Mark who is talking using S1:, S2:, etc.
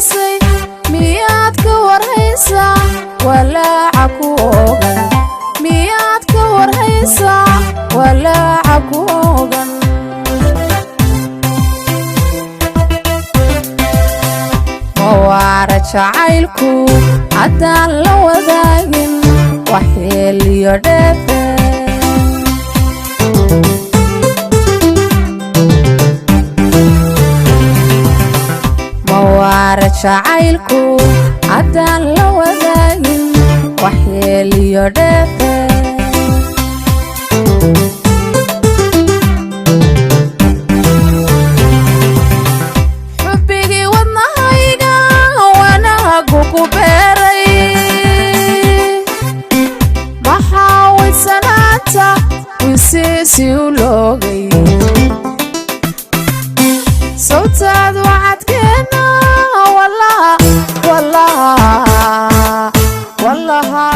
S1: weysay, miyaad ka warhaysaa walaaca ku ogan? Miyaad ka warhaysaa walaaca ku ogan? Mawaara jacaylku haddaan la wadaagin waxyeeliyo dheefe. Mawaara jacaylku haddaan la wadaagin waxyeeliyo dheefe. Xubbigii wadnahayga wanaagu ku beeray, maxaa waysanaanta wisiisi u loogay? Sawtaad wacadkeenna wallaha wallaha wallaha.